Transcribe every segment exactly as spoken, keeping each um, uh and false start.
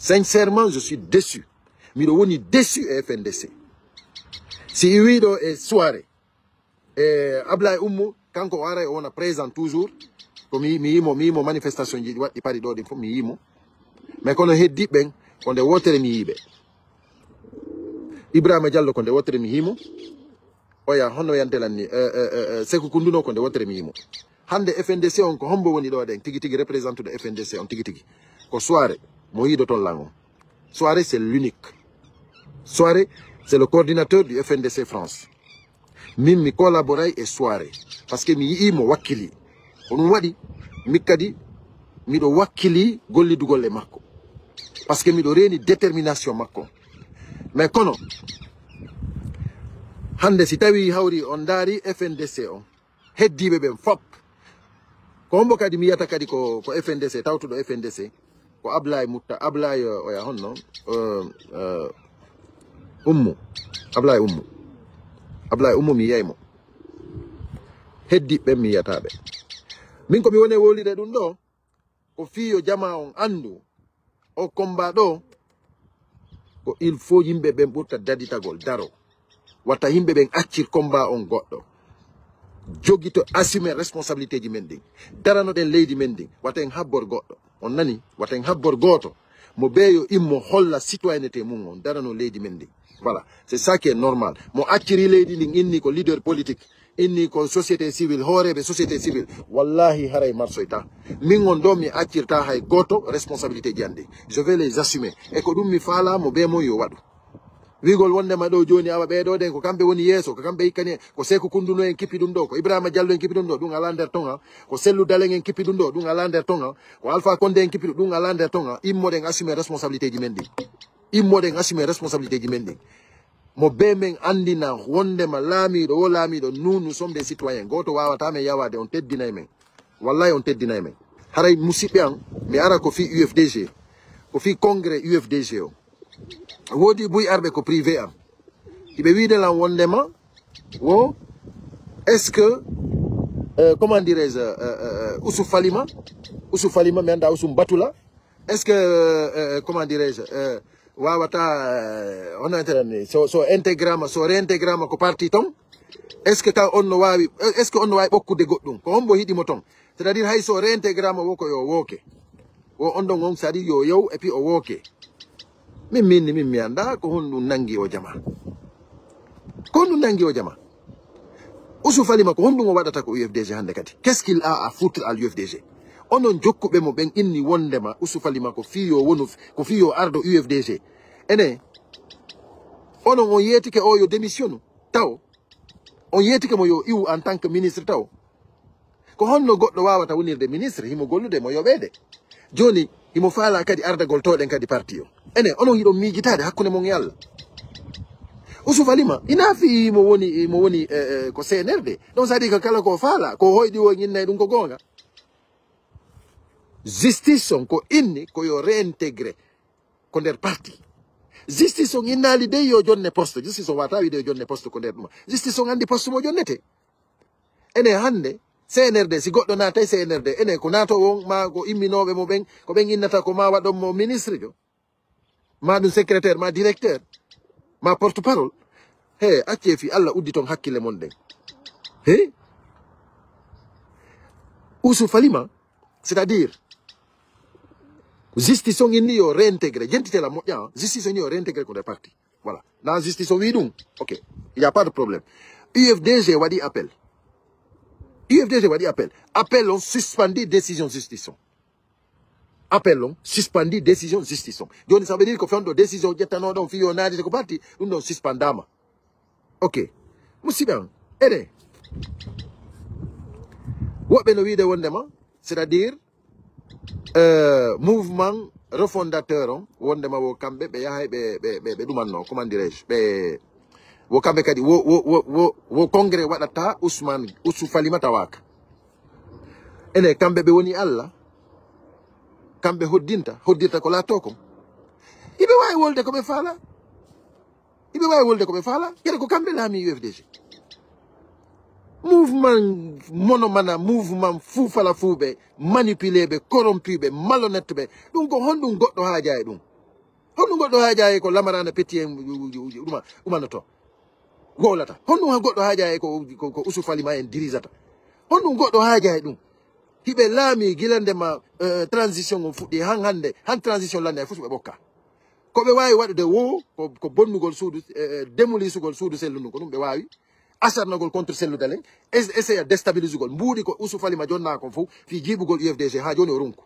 Sincèrement, je suis déçu. Miɗo woni déçu e F N D C. Si i wiiɗo e soirée, e Ablaye Oumou, kanko o aray o wona présent toujours. Ko mi, mi yimo, mi yimo manifestation ji waɗɗi Paris ɗo ɗin fof, mi yimo. Mais kono heddi ɓen, ko nde wotere mi yiɓe. Ibrahima Diallo ko nde wotere mi yimo. Oya, honno yantelan ni? Eh, eh, eh, eh, Seku Kunduno ko nde wotere mi yimo. Hande F N D C on ko hombo woni ɗo ɗen? Tigi tigi représentude F N D C on tigi tigi. Ko soirée, mo yiidoton lan on. Soirée, c'est l'unique. Soirée, c'est le coordinateur du F N D C France. Min mi collaboray e soirée. Parce que mi yi'i mo wakkili. Ko ɗum waɗi, mi kadi, miɗo wakkili gollidugol e makko. Parce que miɗo reeni détermination makko. Mais kono, hande si tawi hawri on ndaari F N D C on, heddiiɓe ɓen fop. Ko hombo kadi mi yiyata kadi ko, ko F N D C, tawtuɗo F N D C, ko Ablaye Mutta, Ablaye, eh, oya honno, eh, eh, Ummu, Ablaye Ummu. Ablaye Ummu mi yiyay mo. Heddiiɓe ɓen mi yiyataa ɓe. Min ko mi woni e wowlide ɗum ɗo, ko fii yo jamaa on anndu, o combat ɗo, ko il faut yimɓe ɓen ɓurta daditagol, daro. Wata yimɓe ɓen accir combat on goɗɗo. Jogito, assumer responsabilité ji men ɗin. Daranoɗen leydi men ndin. Wata en habbor goɗɗo. On nani? Wata en habbor gooto. Mo bee yo immo holla citoyenneté mum on. Darano leydi men ndin. Voilà. C'est ça qui est normal. Mo acciri leydi ndin inni ko leader politique. Inni ko société civile, hooreeɓe société civile. Wallahi haray marsoyta. Min on ɗo mi accirta hay gooto responsabilité ji an ɗin. Je vais les assumer. E ko ɗum mi faala mo bee mon yo waɗu. Wiigol wondema ɗo jooni awa ɓee ɗo ɗen ko kamɓe woni yeeso, ko kamɓe hikkani en, ko Seeku Kunduno en kippi ɗum ɗo, ko Ibrahima Diallo en kippi ɗum ɗo, ɗum alaa nder ton ha. Ko Sellu Dalen en kippi ɗum ɗo, ɗum alaa nder ton ha. Ko Alpha Condé en kippi ɗum, ɗum alaa nder ton ha. Immoɗen assumer responsabilité ji men ɗin. Immoɗen assumer responsabilité ji men ɗin. Mo bee men anndina wondema laamiiɗo, wo laamiiɗo, nous, nous sommes des citoyens. Gooto waawataa men yawaade, on teddinay men. Wallahi on teddinay men. Haray musiɓɓe an, mi ara ko fii U F D G, ko fii congrès U F D G o. Woodi buy arɓe ko privé am. Hiɓe wiide lan wondema, wo, est-ce que, euh, comment dirais-je, euh, euh, euh, Usu Falima, Usu Falima, mi annda Usu Batula, est-ce que, euh, euh, comment dirais-je, euh, wawata, euh, hono interen ni, so, so intégrama, so réintégrama ko parti ton, est-ce que taw on no wawi, est-ce que on no wawi ɓokkude goɗɗum? Ko hombo hiɗi mo ton? C'est-à-dire, hay so réintégrama wo ko yo wooke. Wo on ɗon on sari yo yow, et puis o wooke. Min, min, min mi annda ko honɗum nangi o jama. Ko honɗum nangi o jama. Usu Falima ko honɗum o waɗata ko U F D G hannde kadi? Qu'est-ce qu'il a à foutre à l'U F D G? Onon jokkuɓe mo ɓen inni wondema Usu Falima ko fii yo wonu, ko fii yo ardo U F D G. Ene, onon on yeetike o yo démissionu taw? On yeetike mo yo iwu en tant que ministre taw? Ko honno goɗɗo wawata wonirde ministre, himo gollude mo yoɓeede? Jooni, himo faala kadi ardagol toɗen kadi parti o. Ene, onon hiɗon miijitaade hakkunde mon e Allah. Usu Falima, ina fii mo woni, mo woni, eh, eh, ko C N R D. Donc, c'est-à-dire que kala ko faala, ko hoyɗi o innay ɗum ko goonga. Justice on ko inni ko yo réintégré ko nder parti. Justice on innaali dey yo jonne poste. Justice on wata wiide yo jonne poste ko nder ɗuma. Justice on anndi poste mo jonnete. Ene hannde, C N R D, si goɗɗo naatay C N R D, ene ko naato on, ma ko imminooɓe mo ɓen, ko ɓen innata ko ma waɗon mo ministre jo, ma ɗum secrétaire, ma directeur, ma porte-parole. He, accee fii Allah udditon hakkille mon ɗen. He? Usu Falima, c'est-à-dire, justice on inni yo réintégré, jentite la moƴƴa, hein. Justice on inni yo réintégré ko nder parti. Voilà. Na justice o wi ɗum. Ok. Il y a pas de problème. U F D G waɗi appel. U F D G waɗi appel. Appel on suspendi décision justice on. Appel on suspendi décision justice on. Jooni, ça veut dire ko fewndo décision ƴettanoɗo on fii yo naatite ko parti, ɗum ɗon suspendama. Ok. Musiɓɓe an, ene, woɓɓe no wiide wondema, c'est-à-dire, euh, mouvement refondateur on, wondema wo kamɓe ɓe yahay ɓe, ɓe, ɓe, ɓe ɗumanno, comment dirais-je, ɓe, wo kamɓe kadi, wo, wo, wo, wo, wo congrès waɗata Ousmane, Ousou Falima tawaka. Ene, kamɓe ɓe woni Allah, kamɓe hoddinta, hoddirta ko laatoo kon. Iɓe waawi wolde ko ɓe faala. Iɓe waawi wolde ko ɓe faala. Kede ko kamɓe laami U F D G. Mouvement monomana, mouvement fuufala fuuɓe, manipuleeɓe, corrompuɓe, malhonnêteɓe. Ɗum ko honɗum goɗɗo haaja e ɗum? Honɗun goɗɗo haajaa e ko Lamarana Petit en ɗuma, ɗumanoto? Wowlata. Honɗun goɗɗo haajaa e ko, ko, ko Usu Falima en dirijata? Honɗun goɗɗo haajaa e ɗun? Hiɓe laami gila ndema, eh, transition on fuɗɗi, han hannde, han transition lanne ay fof ɓe ɓokka. Ko ɓe waawi waɗude wo, ko, ko bonnugol suudu, eh, eh, demolisugol suudu sellu ndun, ko ɗum ɓe waawi. Asarnagol contre sellu dalen, es-, essayer déstabilisugol. Mbuuɗi ko Usu Falima jonnaa kon fof, fii jiiɓugol U F D G, haa jooni o runku.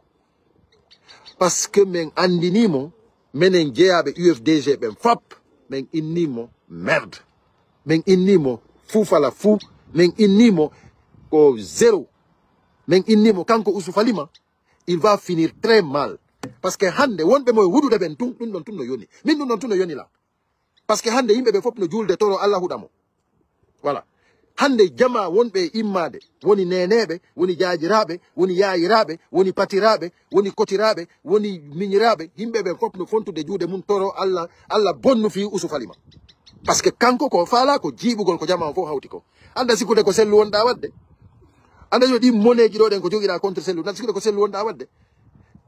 Parce que men anndinii mo, menen jeyaaɓe U F D G ɓen fop, men innii mo merde. Men innii mo fuu fala fuu, men innii mo ko zéro. Men innii mo kanko Usu Falima, il va finir très mal. Parce que hannde wonɓe mo e hudude ɓen tun, ɗun ɗon tun no yoni. Min ɗun ɗon tun no yoni la. Parce que hannde yimɓe ɓe fop no juulde toro Alla huɗa mo. Voilà. Hannde jamaa wonɓe e immaade, woni neeneeɓe, woni jaajiraaɓe, woni yaayiraaɓe, woni patiraaɓe, woni kotiraaɓe, woni miñiraaɓe, yimɓe ɓen fop no fontude juuɗe mun toro Alla, Alla bonnu fii Usu Falima. Parce que kanko ko faalaa ko jiiɓugol ko jamaa on fof hawti ko. Annda sikkude ko sellu wonɗaa waɗde. Annda yo ɗin moneeji ɗoo ɗen ko jogiɗaa contre sellu, annda sikkude ko sellu wonɗaa waɗde.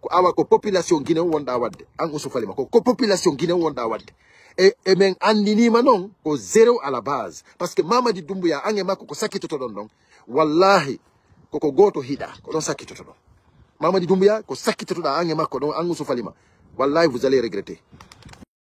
Ko awa ko population Guinée on wonɗaa waɗde. An Usu Falima, ko, ko population Guinée on wonɗaa waɗde. E, e men anndiniima non ko zéro à la base. Parce que Mamadi Doumbouya, an e makko ko sakkitotoɗon ɗon. Wallahi, ko, ko gooto hiɗa, ko ɗon sakkitotoɗon. Mamadi Doumbouya, ko sakkitotoɗaa an e makko ɗon, an Usu Falima. Wallahi, vous allez regretter.